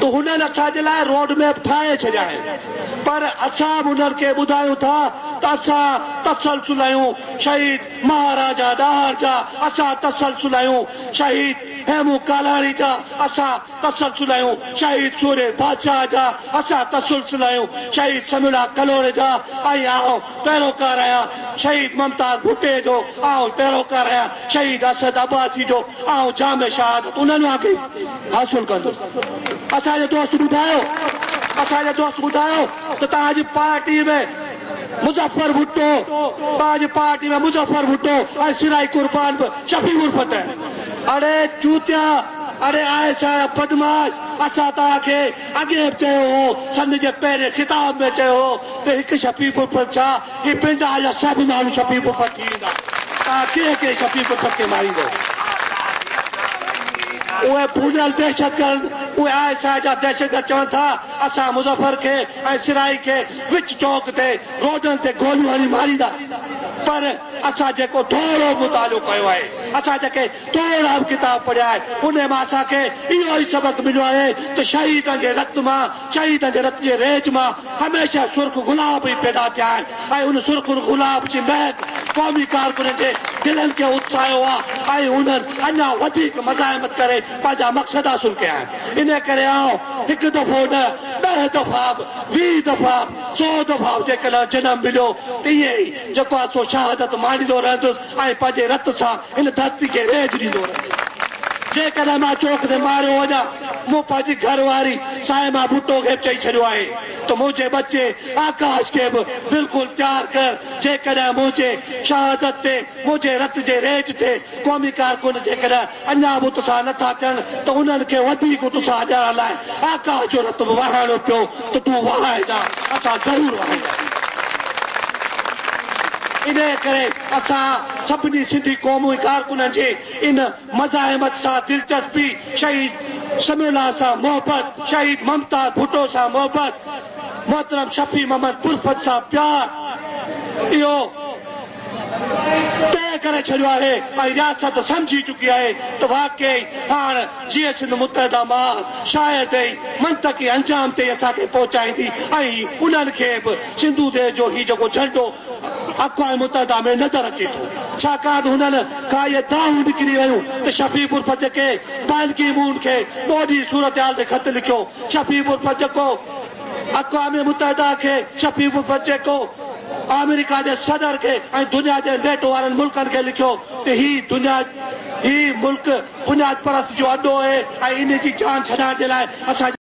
ته هنن اسان جي لاء روڊ ميپ ٺاهي ڇڏيا آهن پر اسان به انهن کي ٻڌايون ٿا ته اسان تسلسل آهيون شهيد مهاراجا ڏاهر جا، اسان تسلسل آهيون شهيد هيمون ڪالاڻي جا، اسان تسلسل آهيون شهيد سورهيه بادشاهه جا، اسان تسلسل آهيون شهيد سميع الله ڪلهوڙي جا ۽ آئون پيروڪار آهيان شهيد ممتاز ڀٽي جو، آئون پيروڪار آهيان شهيد اسد عباسي جو، آئون جام شهادت انهن وانگي حاصل ڪندس. اسان جي دوست ٻڌايو اسان جي دوست ٻڌايو ته توهان جي پارٽي ۾ مظفر ڀٽو توهان جي پارٽي ۾ مظفر ڀٽو ۽ سرائي قربان به شفيع غرفت آهن. اڙي چوتيا اڙي آء سارا بدمعاش اسان توهان کي اڳي به چيو هو سن جي پهرين خطاب ۾ چيو هو ته هڪ شفيع غرفت ڇا هي پنڊال جا سڀ ماڻهو شفيع غرفت ٿي ويندا توهان ڪنهن ڪنهن شفيع غرفت کي ماريندو. اهي ڀوليل دهشتگرد اهي I S I جا دهشتگرد چون ٿا اسان مظفر کي ۽ سرائي کي وچ چوڪ تي روڊن تي گوليون هڻي مارينداسين پر اسان جيڪو ٿورو مطالعو ڪيو آهي اسان جيڪي ٿورا به ڪتاب پڙهيا آهن انهي مان اسان کي اهو ئي سبق مليو آهي ته شهيدن جي رت مان شهيدن جي رت جي ريج مان هميشه سرخ گلاب ئي پيدا ٿيا آهن ۽ ان سرخ گلاب جي مهڪ قومي ڪارڪنن جي دلن کي اتساهيو آهي ۽ انهن اڃا وڌيڪ مزاحمت ڪري پنهنجا مقصد حاصل ڪيا آهن. انهيء ڪري آئون هڪ دفعو نه، ڏهه دفعا به، 20 دفعا به، سو دفعا به جيڪڏهن جنم مليو ته ائين ئي جيڪو آهي سو شهادت ماڻيندو رهندس ۽ پنهنجي رت سان هن ڌرتي کي ريج ڏيندو رهندس. جيڪڏهن مان چوڪ تي ماريو وڃان، مون پنهنجي گهر واري صائمه ڀٽو کي به چئي ڇڏيو آهي ته منهنجي ٻچي آڪاش کي به بلڪل تيار ڪر، جيڪڏهن منهنجي شهادت تي، منهنجي رت جي ريج تي قومي ڪارڪن جيڪڏهن اڃا به اتساهه نه ٿا ٿين ته انهن کي وڌيڪ اتساهه ڏيڻ لاء آڪاش جو رت به وهائڻو پيو ته تون وهائجان، اسان ضرور وهائينداسين. انهيء ڪري اسان سڀني سنڌي قومي ڪارڪنن جي ان مزاحمت سان دلچسپي، شهيد سميع الله سان محبت، شهيد ممتاز ڀٽو سان محبت، محترم شفيع محمد پرفت سان پيار اهو طئي ڪري ڇڏيو آهي ۽ رياست سمجهي چڪي آهي ته واقعي هاڻ جيئي سنڌ متحده محاذ شايد ئي منطقي انجام تي اسان کي پهچائيندي ۽ انهن کي به سنڌو ديش جو هي جيڪو جهنڊو اقوام متحده ۾ نظر اچي ٿو ڇاڪاڻ ته هنن کان اهي دانهون نڪري ويون ته شفيع برفت جيڪي بان ڪي مون کي ٻوڏ جي صورتحال تي خط لکيو شفيع برفت جيڪو اقوام متحده کي شفيع برفت جيڪو آمريڪا جي صدر کي ۽ دنيا جي نيٽو وارن ملڪن کي لکيو ته هي دنيا هي ملڪ بنياد پرست جو اڏو آهي ۽ ان جي جان ڇڏائڻ جي لاء اسان جي.